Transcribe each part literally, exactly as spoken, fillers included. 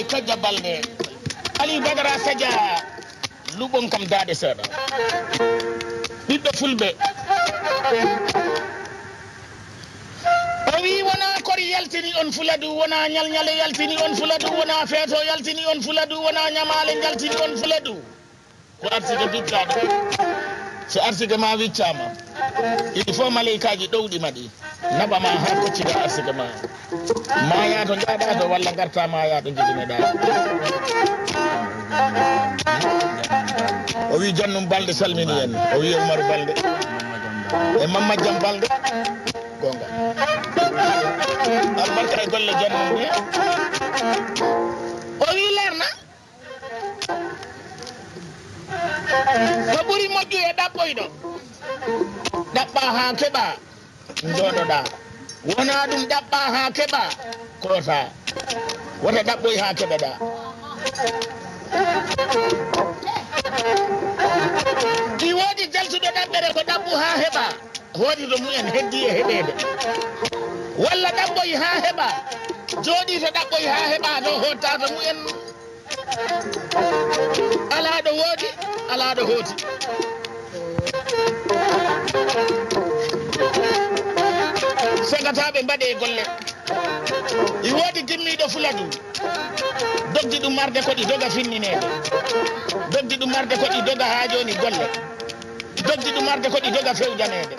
Sadia Balde, Aliou Badara Sadia, luɓon kam daaɗe seeɗa. Ɓiɓɓe fulɓe. O wi wona kori yaltini on Fuladu, wona ñalñale yaltini on Fuladu, wona feeto yaltini on Fuladu, wona ñamaale yaltini on Fuladu. Ko arsike bittaɗo. So arsike ma wiccama, il faut maleykaaji ɗowɗi ma ɗi naɓa ma ha koccita arsike ma. Maya to jaaɗa to walla garta maya to jibinoɗa. O wi Jannum Balde salmini en. O wi Umaru Balde e Mamma Jam Balde. Gonga. Albarka e golle Jannum ɗe. O wi leerna. Ko ɓuri moƴƴude ɗaɓɓoyɗo. Ɗaɓɓa haa keɓa, njooɗoɗa. Wona ɗum ɗaɓɓa haa keɓa, koota. Wota ɗaɓɓoy haa keɓeɗa. Ɗi woodi jaltuɗo ɗaɓɓere ko ɗaɓɓu haa heɓa. Hooti to mumen heddi e heɓeede. Walla ɗaɓɓoy haa heɓa. Jooɗi to ɗaɓɓoy haa heɓa to hotta to mumen. Alaa ɗo woodi, alaa ɗo hooti. Segataaɓe mbaɗe golle. I woodi gimmiiɗo Fuladu. Dogdi ɗum marde ko ɗi doga finnineede. Dogdi ɗum marde ko ɗi doga haa jooni golle. Dogdi ɗum marde ko ɗi doga fewjaneede.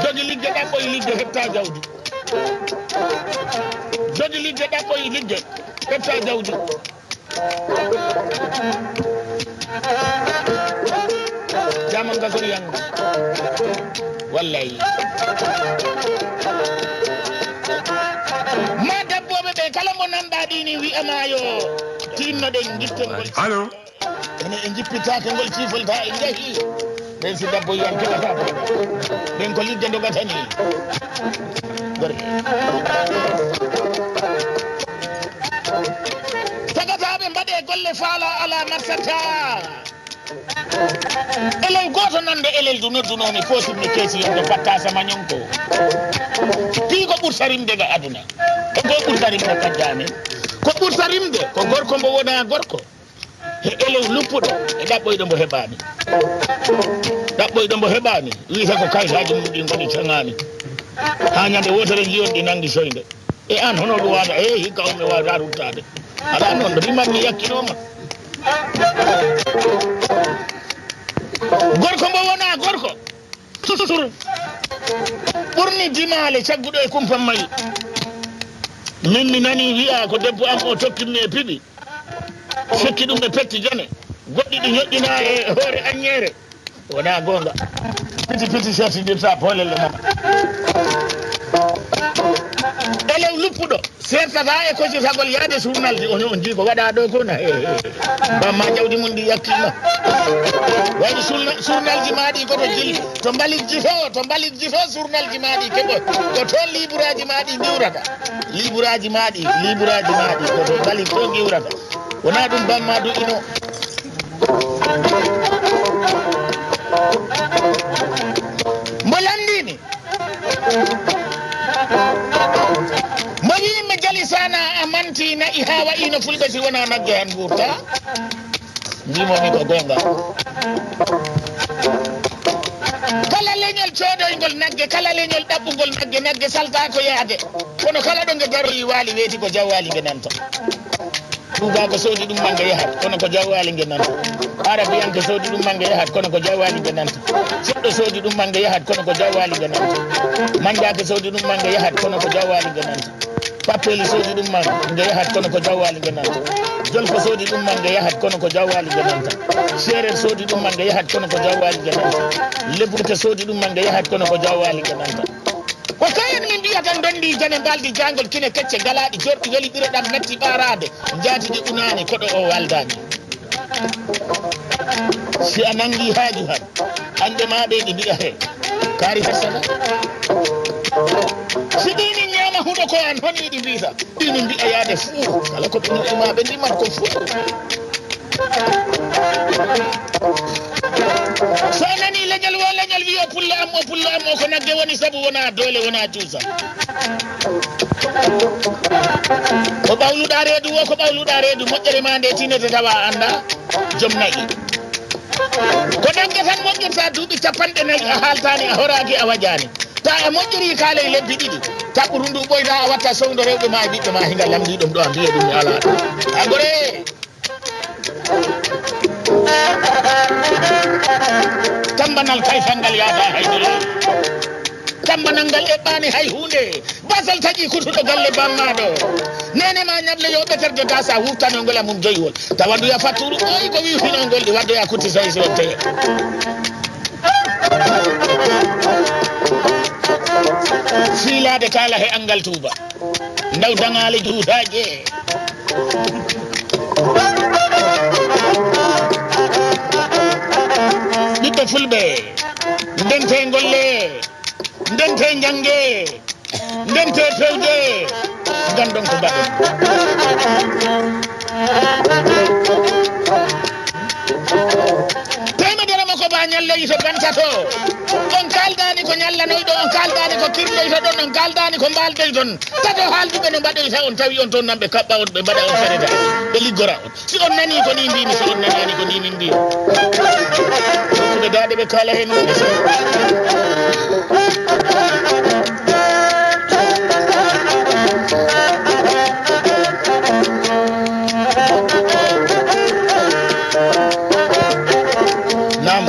Dogi ligge ɗaɓɓoy ligge hetta jawdi. Dogi ligge ɗaɓɓoy ligge hetta jawdi. Jaman ka sori yanga. Wallahi. Ma dabbooɓe ɓe kala mo nanɗa ɗini wi'ama yo tinno ɗen gitton gol. Allo. Ene en jippitaake ngol cifolta en njahi. Ɓen si dabbo yiyan keɓata ko. Ɓen ko ligge dogata ni. Gorɓe. Tagataɓe mbaɗe golle faala ala marsata. Elel gooto nande elel du noddunomi posibmi keesi yonde batta sama ñonko. Fii ko ɓurta rimde ga aduna. Ko ko ɓurta rimde kajjami. Ko ɓurta rimde ko gorko mbo wona gorko. He elew luppuɗo e ɗaɓɓoyɗo mbo heɓaani. Ɗaɓɓoyɗo mbo heɓaani, wiyata ko kayitaaji mum ɗi ngoni caŋaani. Haa ñande wootere njiyon ɗi nanngi soynde. E aan hono ɗum waata, e hikka on mi waawata ruttaade. Alaa noon, no ɗi manni yakkinooma. Gorko mbo wonaa gorko. Susuru. Ɓurni dimaale cagguɗo e kumpa mayi. Min mi nani wi'a ko debbo am o tokkimmi e piɓi. Sikki ɗum ɓe petti jane. Goɗɗi ɗi ñoƴƴina e hoore aññeere. Wona goonga. Piti piti sertindirta poolel e mama. Elew luppuɗo. Sertata e kocitagol yaade surnalji, on, on jii ko waɗa ɗo ko na, he, he. Bamma jawdi mum ndi yakkima. Waɗi surna-, surnalji ma ɗi ko to jil-, to mbalijji to, to mbalijji to surnalji ma ɗi keɓo. Ko toon liburaaji ma ɗi ndiwrata. Liburaaji ma ɗi, liburaaji ma ɗi ko to mbalik to ndiwrata. Wona ɗum bamma du'ino. Mbo lanndini. Mo wiimi jalisana a manti na'i haa wa'i no fulɓe si wona nagge han guurta. Mbimomi ko goonga. Kala leñol coodoyngol nagge, kala leñol ɗaɓɓungol nagge, nagge salta ko yaade. Kono kala ɗo nge daroyi waali weeti ko jawwaali nge nanta. Tuubaaku soodi ɗum mannga yahat, kono ko jawwaali nge nanta. Arabiyanke soodi ɗum mannga yahat, kono ko jawwaali nge nanta. Fuɗɗo soodi ɗum mannga yahat, kono ko jawwaali nge nanta. Mannjaake soodi ɗum mannga yahat, kono ko jawwaali nge nanta. Pappeli soodi ɗum mannga yahat, kono ko jawwaali nge nanta. Jolfo soodi ɗum mannga yahat, kono ko jawwaali nge nanta. Seereer soodi ɗum mannga yahat, kono ko jawwaali nge nanta. Leburke soodi ɗum mannga yahat, kono ko jawwaali nge nanta. Ko kayen min mbiyata ndondi jane mbaldi jangol kine kecce galaaɗi jorɗi weli ɓiro ɗam metti ɓaaraade njaati ɗi unaani koɗo o waldani. Si a nangi haaju han, hande ma ɓe ɗi mbiya he kaari harsata. Si ɗi min ñaama huɗo ko an honi ɗi mbiyta, ɗi min mbiya yaade fuu, kala ko ɓe ñoƴi ma ɓe ndimat ko fuu. So a nani leñol wo leñol wiyo pullo am o, pullo am o, ko nagge woni sabu wona doole, wona cuusa. Ko ɓawluɗaa reedu wo, ko ɓawluɗaa reedu, moƴƴere maa nde tinete tawa a anndaa jom na'i. Ko ɗaŋŋe tan moƴƴirta duuɓi capanɗe nayi a haaltaani, a horaaki, a wajaani. Ta a moƴƴirii kaalay lebbi ɗiɗi, taɓɓuru ndu ɓoyɗaa a watta sowndo rewɓe maa e ɓiɓɓe maa hinga lamndii ɗum ɗo a mbiye ɗum mi alaa ɗum. A goree. Tambanal kayfal ngal yaada hay dole. Tambanal ngal eɓɓaani hay huunde. Basal taƴi kutuɗo galle bammaɗo. Nene ma ñable yo ɓeterde gasa wurtano ngol e mum joyiwol. Tawa nduya fatturu ɓooyi ko wiwtinol ngol ɗi waddoya kutti soy so tewe. Fiilaade kaala he anngal tuuba. Ndaw daŋaale juutaaje. Ɓiɓɓe fulɓe, ndentee ngolle, ndentee njannge, ndentee fewje, nganndon ko mbaɗen. Teemedere mo ko ba ñalle ito gantato. On kaaldaani ko ñallanoyɗo, on kaaldaani ko kirloyto ɗon, on kaaldaani ko mbaaldoyton. Tato haalduɓe no mbaɗoyta on, tawi on toon nan ɓe kaɓɓa on, ɓe mbaɗa on sareta, ɓe liggora on. Si on nanii ko ni mbiimi, si on nanaani ko ni min mbiimi. Hokkuɓe daaɗe ɓe kaala heen woni so. Naam.